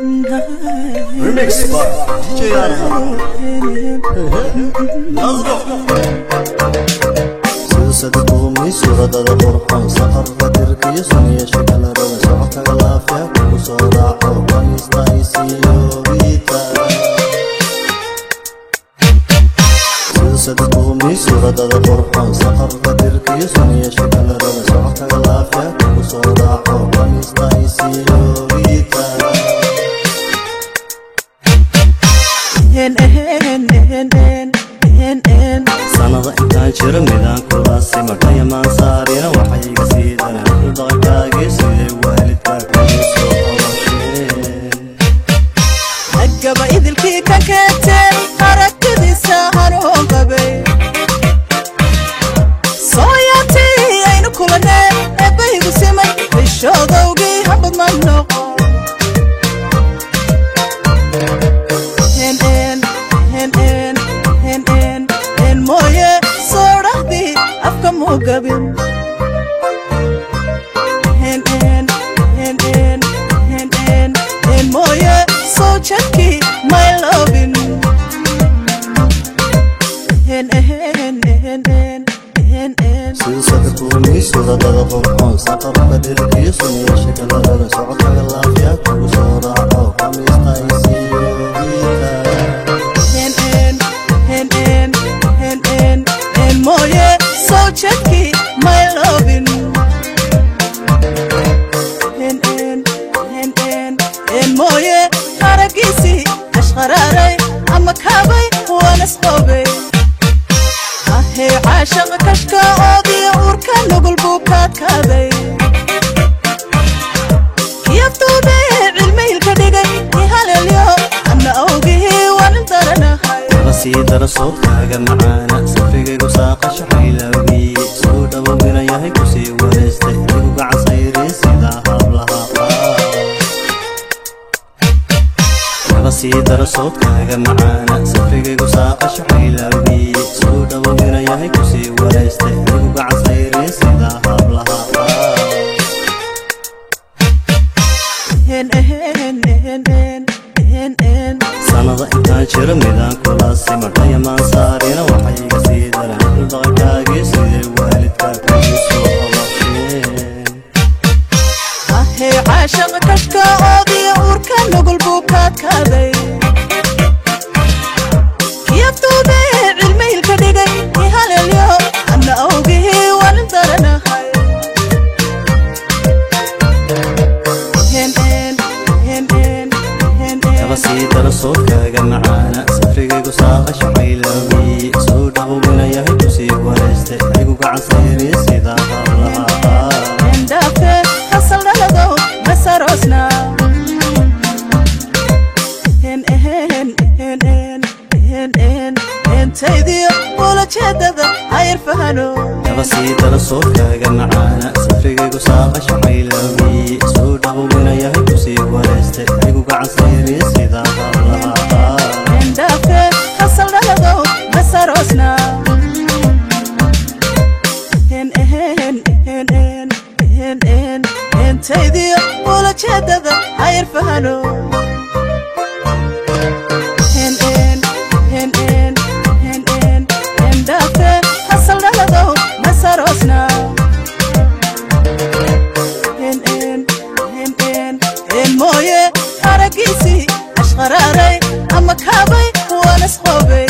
Remix by DJ Arhan. Let's go. Silsada qoomi suuradada qurxoon, saqarka dirkiyo suniyasha kalarada, socodkaga laafya kugu soo raaco kamiista isiyorita. Silsada qoomi suuradada qurxoon, saqarka dirkiyo suniyasha kalarada, socodkaga laafya kugu soo raaco kamiista isiyorita. N N N N N N. Sanada intaan jiro midaan kula simadhayamaan saarina, waxay iga siidan dhaqankaagii sidee waalidkaa kugu soo olasheen. Agaba idilkii ka keentee aragtidiisa hanuun qabay, sooyaatii aynu kulanee eebbaygu simay, bishoodowgii habad ma noqo. N N N N N N N mooye soodhahdii afka muu gabin. N N N N N N N mooye soo jadkii may loobin. N N N N N N. Silsada kuumi suuradada qurxoon, saqarka dhirkiyo suniyasha kalarada, socodkaga laafya kugu soo raaco kamiista isiyorita. N N N N N N N mooye soo jadkii may loobin. N N N N N mooye haragiisii ashqaraaray ama kaabay waan isqoobay. Ahey caashaqa kashka oodiyo uurka nugul buu kaadkaaday, kiyaftuube cilmihilka dhigay ihalelyo anna awgihii waan daranahay. Kaba sii dara soodkaaga macaana, safrigaygu saaqasho xaylawgii soo dhawo minayahay kusii wareystay, igu gacan sayri sida hablaha qaar. Kaba sii dara soodkaaga macaana, safrigaygu saaqasho xaylawgii soo dhawo minayahay kusii wareystay, igu gacan sayri sida hablaha qaar. N N N N N N. Sanada intaan jiro midaan kula simadhayamaan saarina, waxay iga sii daran dhaqankaagii sidee waalidkaa kugu soo olasheen. Ahey caashaqa kashka oodiyo uurka nugul buu kaadkaaday, kiyaftuube cilmihilka dhigay ihalelyo anna awgihii waan daranahay. N N N N N Kaba N. sii dara soodkaaga macaana, safrigaygu saaqasho xaylawgii soo dhawminayahay kusii wareystay, igu gacan sayri sida hablaha qaar. Ndaafe hasal dhaladow masaroosna. N N N N N N Ntaydiyo ula jeedada ayar fahano. Kaba sii dara soodkaaga macaana, safrigaygu saaqasho xaylawgii soo dhawminayahay kusii wareystay, igu gacan sayri sida hablaha qaar. Ndaafe hasal dhaladow masaroosna. N N N N N N Ntaydiyo ula jeedada ayar fahano. N N N N N N Ndaafe hasal dhaladow masaroosna. N N N N N mooye haragiisii ashqaraaray ama kaabay waan isqoobay.